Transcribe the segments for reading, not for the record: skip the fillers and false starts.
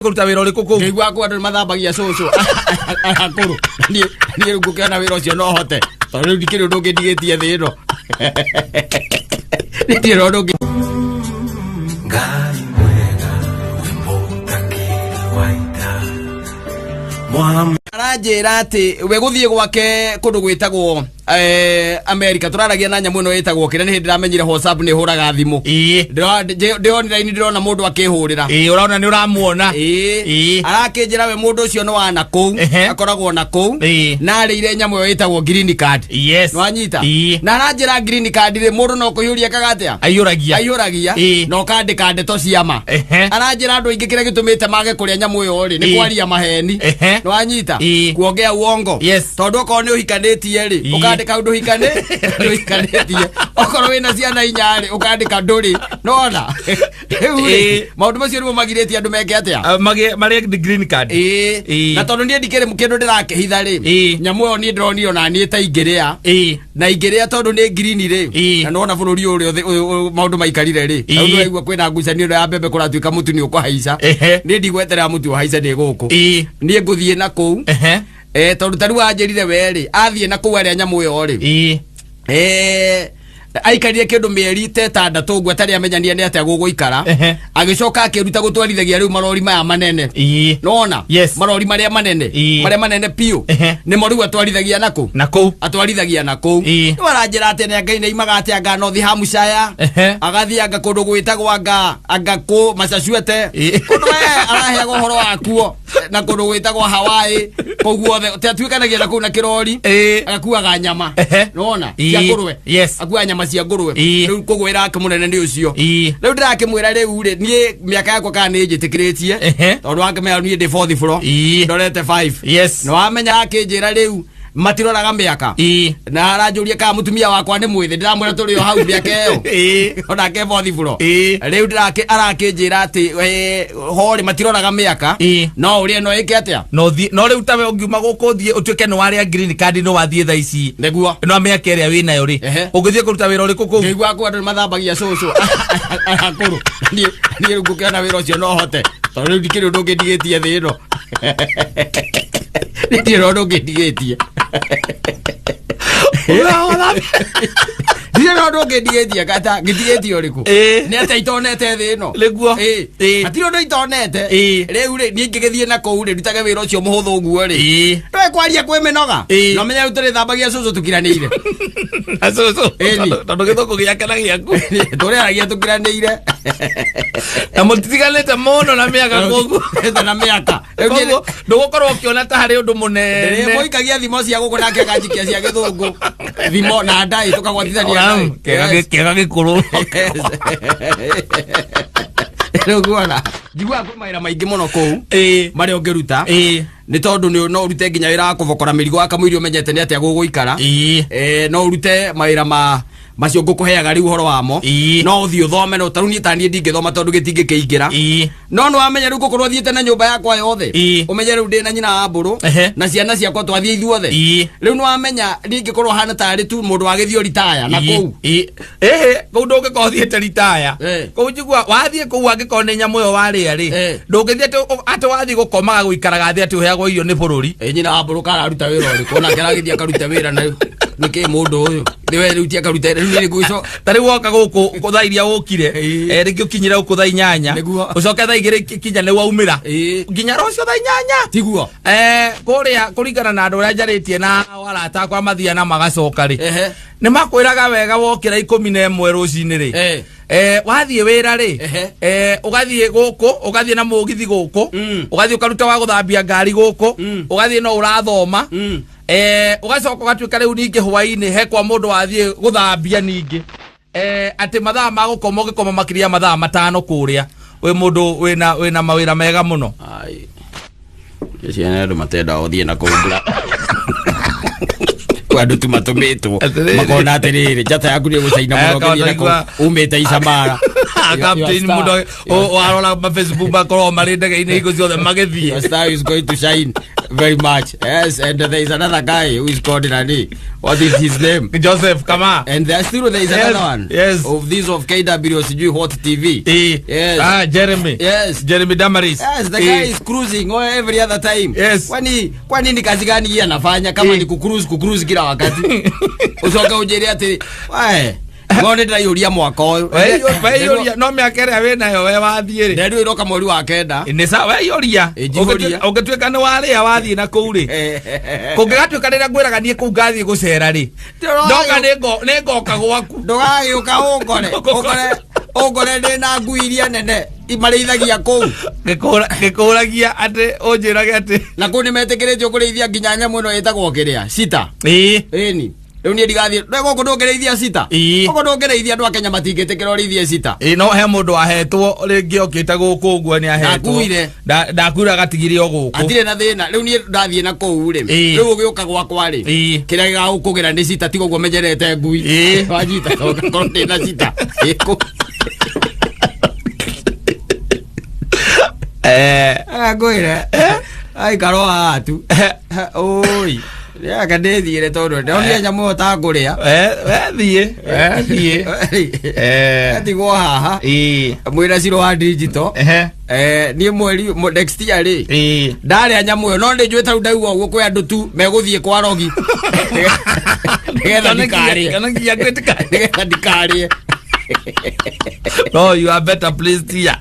Kũruta wĩra ũrĩkũ kũu? Ngĩigua kũu andũ nĩ mathambagia cũcũ akũrũ. Niĩ rĩu ngũkĩona wĩra ũcio no hote, tondũ rĩu ndikĩrĩ ũndũ ũngĩ ndigĩtie thĩ ĩno. Ndirĩ ũndũ ũngĩ. Ngai mwega wĩ mũtangĩri wa ita. Aranjĩra atĩ we gũthiĩ gwake kũndũ gwĩtagwo America, tũraragia na nyamũ ĩno ĩtagwo kĩrĩa, nĩ hĩndĩ ndĩramenyire WhatsApp nĩ ĩhũraga thimũ. Ndĩronire ini ndĩrona mũndũ akĩhũrĩra. Ĩĩ, ũrona nĩ ũramuona. Arakĩnjĩra we mũndũ ũcio nĩ wa na kũu, akoragwo na kũu, na arĩire nyamũ ĩyo ĩtagwo green card. Nĩwanyita? Na aranjĩra green card rĩ, mũndũ no kũiyũria kaga atĩa? Aiyũragia. Aiyũragia na ũkandĩka ndeto cia ma. Aranjĩra andũ aingĩ kĩrĩa gĩtũmĩte mage kũrĩa nyamũ ĩyo rĩ, nĩ kwaria maheni. Nĩwanyita? Kuongea uongo. Tondũ okorwo nĩ ũhikanĩtie rĩ, ũkandĩka ũndũ ũhikanĩtie, okorwo wĩna ciana 4 rĩ, ũkandĩka ndũrĩ nona. Rĩu rĩ, maũndũ macio nĩmo magirĩtie andũ meke atĩa? Marĩa the green card. Na tondũ niĩ ndikĩrĩ kĩndũ ndĩrakĩhitha rĩ, nyamũ ĩyo niĩ ndĩronire ona niĩ ta ingĩrĩa, na ingĩrĩa tondũ nĩ green rĩ, na nĩwona bũrũri ũrĩa maũndũ maikarire rĩ, rĩu nĩwaigua kwĩna ngucanio ĩno ya mbembe, kũratuĩka mũtu nĩ ũkũhaica. Niĩ ndigweterera mũtu ũhaice ndĩ gũkũ, niĩ ngũthiĩ na kũu. Tondũ ta rĩu anjĩrire we rĩ, athiĩ na kũu arĩa nyamũ ĩyo rĩ, aikarire kĩndũ mĩeri ta 6 ũguo atarĩ amenyania nĩ atĩa gũgũikara. Agĩcoka akĩruta gũtwarithagia rĩu marori maya manene. Nona? Yes. Marori marĩa manene, marĩa manene piũ, nĩmo rĩu atwarithagia nakũ? Na kũu. Atwarithagia na kũu. Rĩu aranjĩra atĩ nĩ Ngai nĩaimaga atĩ anga North Hampshire, agathiĩ anga kũndũ gwĩtagwo anga kũ Massachusetts, kũndũ we araheaga ũhoro wakuo, na kũndũ gwĩtagwo Hawaii, kũu guothe atuĩkanagia na kũu na kĩrori, agakuaga nyama. Nona? Cia ngũrwe. Akuaga nyama cia ngũrwe. Rĩu kũgwĩra ake mũnene nĩ ũcio. Rĩu ndĩrakĩmwĩra rĩu rĩ, niĩ mĩaka yakwa kana nĩ njĩtĩkĩrĩtie, tondũ wakĩmenya niĩ ndĩ fourth floor, ndorete 5. Nĩ wamenya akĩnjĩra rĩu matiroraga mĩaka, na aranjũria kana mũtumia wakwa nĩ mwĩthĩ, ndĩramwĩra tũrĩ o hau mĩaka ĩyo, onake fourth floor. Rĩu arakĩnjĩra atĩ horĩ matiroraga mĩaka, no ũrĩa no ĩke atĩa? No thiĩ, no rĩu tawe ũngiuma gũkũ ũthiĩ ũtuĩke nĩ warĩa green card, nĩ wathiĩ thaa ici, no mĩaka ĩrĩa wĩ nayo rĩ, ũngĩthiĩ kũruta wĩra ũrĩkũ kũu? Ngĩigua kũu andũ nĩ mathambagia cũcũ akũrũ. Niĩ rĩu ngũkĩona wĩra ũcio no hote, tondũ rĩu ndikĩrĩ ũndũ ũngĩ ndigĩtie thĩ ĩno. Ndirĩ ũndũ ũngĩ ndigĩtie. Ndirĩ na ũndũ ũngĩ ndigĩtie, kata ngĩtigĩtie ũrĩkũ? Nĩ atĩa itonete thĩ ĩno? Nĩguo. Hatirĩ ũndũ itonete. Rĩu rĩ, niĩ ingĩgĩthiĩ na kũu rĩ, ndutage wĩra ũcio mũhũthũ ũguo rĩ, ndũĩ kwaria kwĩ mĩnoga. No menya rĩu tũrĩthambagia cũcũ tũkiranĩire. Na cũcũ. Ĩni. Tondũ gĩthũngũ gĩake na gĩaku. Tũrĩaragia tũkiranĩire. Na mũtitiganĩte mũno na mĩaka koguo. Na mĩaka. Rĩu niĩ- Koguo ndũgũkorwo ũkĩona ta harĩ ũndũ mũnene. Ndĩrĩmũikagia thimo cia gũkũ nake akanjikia cia gĩthũngũ, thimo na ndai tũkagwatithania ndai. Kĩega gĩkũrũ. Rĩu guona njiguaga kwĩ mawĩra maingĩ mũno kũu marĩa ũngĩruta, nĩ tondũ no ũrute nginya wĩra wa kũbokora mĩrigo wa kamũiria ũmenyete nĩ atĩa gũgũikara. No ũrute mawĩra ma macio ngũkũheaga rĩu ũhoro wamo. No ũthiĩ ũthome, no tarĩu niĩ taniĩ ndingĩthoma tondũ gĩtingĩkĩingĩra. No nĩ wamenya rĩu ngũkorwo thiĩte na nyũmba yakwa yothe. Ũmenye rĩu ndĩ na nyina wa mbũrũ na ciana ciakwa, twathiĩ ithuothe. Rĩu nĩ wamenya ndingĩkorwo hana tarĩ tu mũndũ wagĩthiĩ ritaya na kũu. Ĩhĩ, kũu ndũngĩkorwo ũthiĩte ritaya. Kũu njigua wathiĩ kũu, angĩkorwo nĩ nyamũ ĩyo warĩa rĩ, ndũngĩthiĩ atĩ wathiĩ gũkomaga gũikaraga thĩ atĩ ũheagwo irio nĩ bũrũri. Ĩ nyina wa mbũrũ kararuta wĩra ũrĩkũ? Onake aragĩthiĩ akaruta wĩra na nĩkĩ mũndũ ũyũ nĩwe rĩu ti akaruta rĩu nĩ ngũgĩco. Ta rĩu woka gũkũ thaa iria ũkire, rĩngĩ ũkinyire gũkũ thaa 8, ũcoke thaa 2 kinya nĩ waumĩra, nginya rũciũ thaa 8. Tiguo? Kũrĩa kũringana na andũ arĩa njarĩtie na arata akwa mathia na magacoka rĩ, nĩ makwĩraga wega wokĩra 11 rũcinĩ rĩ, wathiĩ wĩra rĩ, ũgathiĩ gũkũ, ũgathiĩ na mũgithi gũkũ, ũgathiĩ ũkaruta wa gũthambia ngari gũkũ, ũgathiĩ no ũrathoma, ũgacoka ũgatuĩka rĩu ningĩ hwainĩ he kwa mũndũ wathiĩ gũthambia ningĩ, atĩ mathaa ma gũkoma ũgĩkoma makĩria ya mathaa 5 kũrĩa wĩ mũndũ wĩna mawĩra mega mũno. Ai. Ciana andũ matendaga gũthiĩ na kũu mbura. Andũ tu matũmĩtwo Atĩrĩrĩ. Makona atĩrĩrĩ, njata yaku nĩ ĩgũcaina mũno ũngĩthiĩ na kũu umĩte Isamara. Captain mũndũ warora ma Facebook makorwo marĩ ndege-inĩ hingo ciothe magĩthiĩ. Your star is going to shine very much. Yes, and there is another guy who is called Nani. What is his name? Joseph Kama. And there still there is Yes, another one. yes. Of this of KW sijui Hot TV. Yes. Ah, Jeremy. Yes. Jeremy Damaris. Yes, the guy is cruising all every other time. Yes. Kwani ni kazi gani hii anafanya kama ni kucruise kucruise kila wakati? Ucoke unjĩre atĩ, "Wae, ngo nĩ ndĩraiyũria mwaka ũyũ." Weiyũria no mĩaka ĩrĩa wĩ nayo we wathiĩ rĩ. Nderu ĩroka mweri wa kenda. Nĩ sawa weiyũria. Ĩ, njihũria. Ũngĩtuĩka nĩ warĩa wathiĩ na kũu rĩ. Kũngĩgatuĩka rĩrĩa ngwĩraga niĩ kũu ngathiĩ gũcera rĩ. Ndoka nĩ ngoka gwaku. Ndũgagĩũka ũngore ũngore ũngore ndĩ na ngui iria nene marĩithagia kũu. Ngĩkũragia atĩ ũnjĩrage atĩ. Na kũu nĩmetĩkĩrĩtio kũrĩithia nginya nyamũ ĩno ĩtagwo kĩrĩa cita. Ĩĩ. Ĩni rĩu niĩ ndigathiĩ rĩu gũkũ ndũngĩrĩithia cita. Ĩĩ. Gũkũ ndũngĩrĩithia, andũ a Kenya matingĩtĩkĩra ũrĩithie cita. Ĩ, no he mũndũ wahetwo rĩngĩ okĩte gũkũ ũguo nĩ ahetwo. Ndakuire. Ndakuire agatigire o gũkũ. Hatirĩ na thĩna, rĩu niĩ ndathiĩ na kũu rĩ, Ĩĩ. rĩu ũgĩũka gwakwa rĩ, Ĩĩ. kĩrĩa gĩgagũkũgĩra nĩ cita, tiga ũguo menyerete ngui. Ĩĩ. Wanyita ngakorwo ndĩ na cita. Ĩ, Ngwĩre aikarwo haha tu ũi rĩaka ndĩthiĩre tondũ ndonire nyamũ ĩyo tangũrĩa. Wethiĩ wethiĩ. Atigwo haha Ĩĩ. mwĩna ciro wa digital. Ehe. Niĩ mweri next year rĩ, Ĩĩ. ndarĩa nyamũ ĩyo no ndĩnjũĩ tarĩu ndaigua ũguo kwĩ andũ tu megũthiĩ kwa rogi nĩgetha ndikarĩe. Kana nginya gwĩtĩka. Nĩgetha ndikarĩe. No, you are better placed here.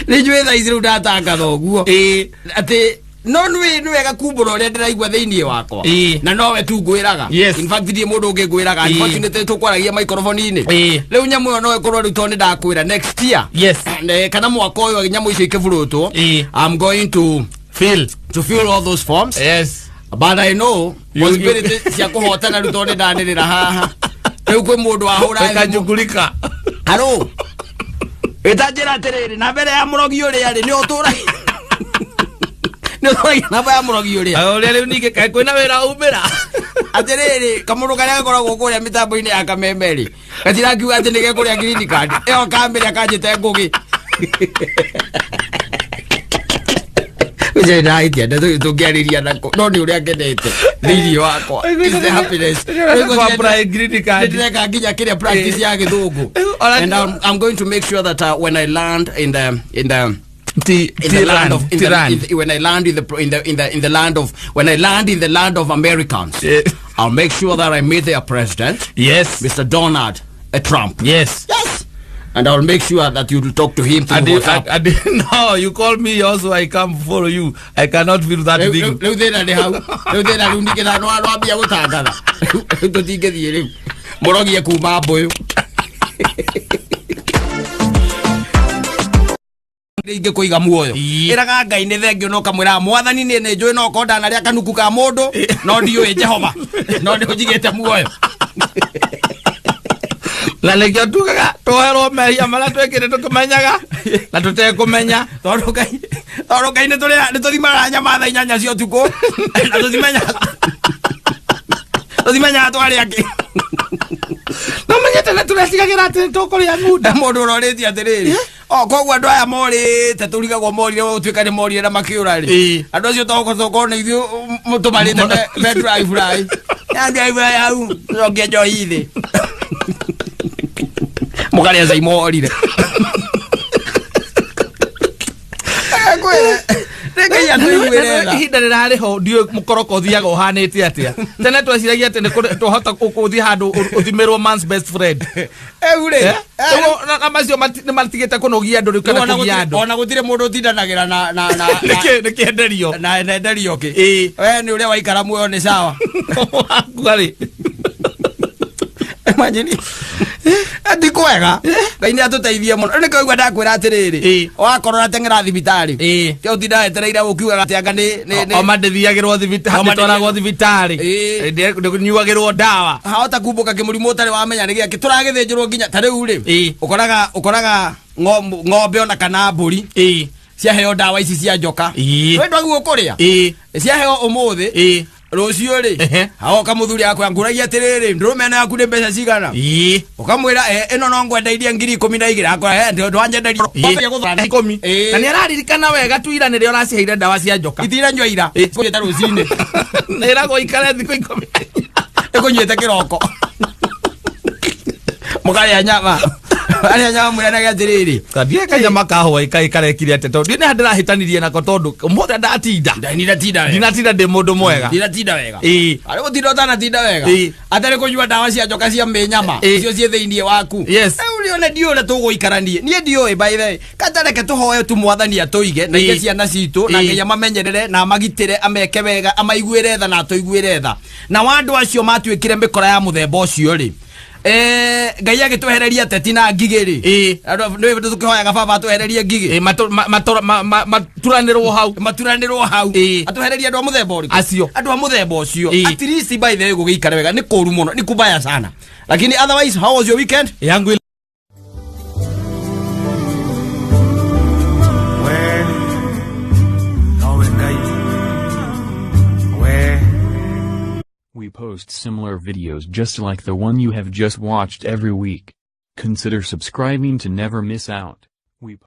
Nĩ njũĩ thaa ici rĩu ndatangatha ũguo Ĩĩ. atĩ no nĩ wega kumbũra ũrĩa ndĩraigua thĩinĩ wakwa. Ĩĩ. Na nowe tu ngwĩraga. Yes. In fact ndirĩ mũndũ ũngĩ ngwĩraga. Ĩĩ. Unfortunately tũkwaragia microphone-inĩ. Ĩĩ. Rĩu nyamũ ĩyo no ĩkorwo rĩu tondũ nĩ ndakwĩra next year, Yes. Kana mwaka ũyũ nyamũ icio ikĩburũtwo, Ĩĩ. I'm going to Feel. to fill all those forms. Yes. But I know possibility cia kũhotana rĩu tondũ nĩ ndanĩrĩra haha rĩu kwĩ mũndũ wahũra thimũ. Ĩkanjugurika. Haro ĩtanjĩra atĩrĩrĩ, na mbere ya mũrogi ũrĩa rĩ, nĩ ũtũragia namba ya mũrogi ũrĩa. Ũrĩa rĩu ningĩ kaĩ kwĩna wĩra umĩra. Atĩrĩrĩ, kamũndũ karĩa gakoragwo kũrĩa mĩtambo-inĩ ya kameme rĩ, gatirakiuga atĩ nĩ gekũrĩa green card ĩyo kamĩrĩa kanjĩte ngũgĩ ũcio ndahĩtia tũngĩarĩria nako no nĩ ũrĩa ngenete thĩinĩ wakwa. It's the happiness. Kwa apply green card. Nĩndĩreka nginya kĩrĩa practice ya gĩthũngũ. And I'm going to make sure that when I land in the in the land of in the, in the, when I land in the in the in the in the land of when I land in the land of Americans, I'll make sure that I meet their president, Mr. Donald Trump. Yes. And I'll make sure that you will talk to him through I did, WhatsApp. I did, no, you call me also, I come follow you. I cannot feel that Rĩu thing. Rĩu thĩna nĩ hau, rĩu thĩna rĩu ningĩ na no wambia gũtangatha rĩu tũtingĩthiĩ rĩu mũrogie kuma mbũyũ ingĩ kũiga muoyo. Ĩraga Ngai nĩ thengio no kamwĩraga mwathani nĩ nĩ njũĩ no korwo ndanarĩa kanuku ka mũndũ no ndiũĩ Jehova no nĩ ũnjigĩte muoyo. Na nĩkĩo tugaga twoherwo mehia marĩa twĩkĩte tũkĩmenyaga na tũtekũmenya. Tondũ Ngai nĩ tũthimaga nyama thaa 8 cia ũtukũ na tũtimenyaga twarĩa kĩ. No menyete nĩ tũrecigagĩra atĩ nĩ tũkũrĩa ng'unda. Mũndũ ũrorĩtie atĩrĩrĩ, o koguo andũ aya morĩte tũrigagwo morire gũtuĩka nĩ morire na makĩũra rĩ. Andũ acio tokorwo nĩ ithuĩ tũmarĩte me drive fly ya drive fly hau tũcokie njohi thĩ mũkarĩa cai morire. Ngwĩre nĩ Ngai atũiguĩre tha. Ihinda rĩrarĩ ho ndiũĩ mũkoroko ũthiaga ũhanĩte atĩa. Tene tweciragia atĩ nĩ twahota gũthiĩ handũ ũthimĩrwo man's best friend. Rĩu rĩ Eh? Rĩu na macio nĩ matigĩte kũnogia andũ rĩu kana kũgia andũ. Ona gũtirĩ mũndũ ũtindanagĩra na Nĩkĩ nĩkĩenderio? Na nenderio kĩ. Ĩĩ. We nĩ ũrĩa waikara muoyo nĩ sawa. Wakua rĩ. Imagine ti kwega, Ngai nĩ atũteithie mũno nĩ kaigua ndakwĩra atĩrĩrĩ, wakorwo ũrateng'era thibitarĩ, ti ũtinda wetereire ũkiugaga atĩ anga nĩ Oma ndĩthiagĩrwo thibitarĩ, Homa ndĩtwaragwo thibitarĩ. Ndĩnyuagĩrwo ndawa. Hahota kumbũka kĩmũrimũ ũtarĩ wamenya nĩ gĩakĩ tũragĩthĩnjĩrwo nginya ta rĩu rĩ, ũkoraga ng'ombe ona kana mbũri ciaheo ndawa ici cia njoka. Wĩ ndwagirwo kũrĩa ciaheo ũmũthĩ. Rũciũ rĩ, agoka mũthuri akwĩra, ngũragia atĩrĩrĩ, ndũrũme ĩno yaku nĩ mbeca cigana? Ũkamwĩra, ĩno no ngwendeirie 12,000. Akwĩra, ndwanyenderia. 10. Na nĩ araririkana wega tu ira nĩrĩo ũraciheire ndawa cia njoka. Itiranyua ira. Kũnyuĩte rũcinĩ. Na ĩragwo ikare thikũ 10. Ĩkũnyuĩte kĩroko. Mũkarĩa nyama. Arĩa nyama mwĩranage atĩrĩrĩ. Ndiĩ kanyama kahũa ikarekire atĩa, tondũ ndiĩ nĩ ndĩrahĩtanirie nako, tondũ ũmũthĩ ndatinda. Ndinatinda wega. Ndinatinda ndĩ mũndũ mwega. Ndinatinda wega. Ĩĩ. Arĩ gũtinda ũtanatinda wega. Ĩĩ. Atarĩ kũnyua ndawa cia njoka cia mĩnyama. Ĩĩ. Icio ciĩ thĩinĩ waku. Yes. Rĩu rĩone ndiũĩ ũrĩa tũgũikaranie. Niĩ ndiũĩ, by the way. Katareke tũhoe tu Mwathani atũige na ige ciana citũ na Ngai amamenyerere na amagitĩre, ameke wega, amaiguĩre tha na atũiguĩre tha. Na wa andũ acio matuĩkire mĩkora ya mũthemba ũcio rĩ, Ngai agĩtwehereria ateti na ngigĩ rĩ. Andũ nĩ tũkĩhoyaga baba atwehererie ngigĩ. Maturanĩrwo hau. Maturanĩrwo hau. Atwehererie andũ a mũthemba ũrĩkũ? Acio. Andũ a mũthemba ũcio. At least, by the way, gũgĩikare wega nĩ kũru mũno, nĩ kubaya sana. Lakini otherwise, how was your weekend? Yangu We nowe Ngai we. We post similar videos just like the one you have just watched every week. Consider subscribing to never miss out. We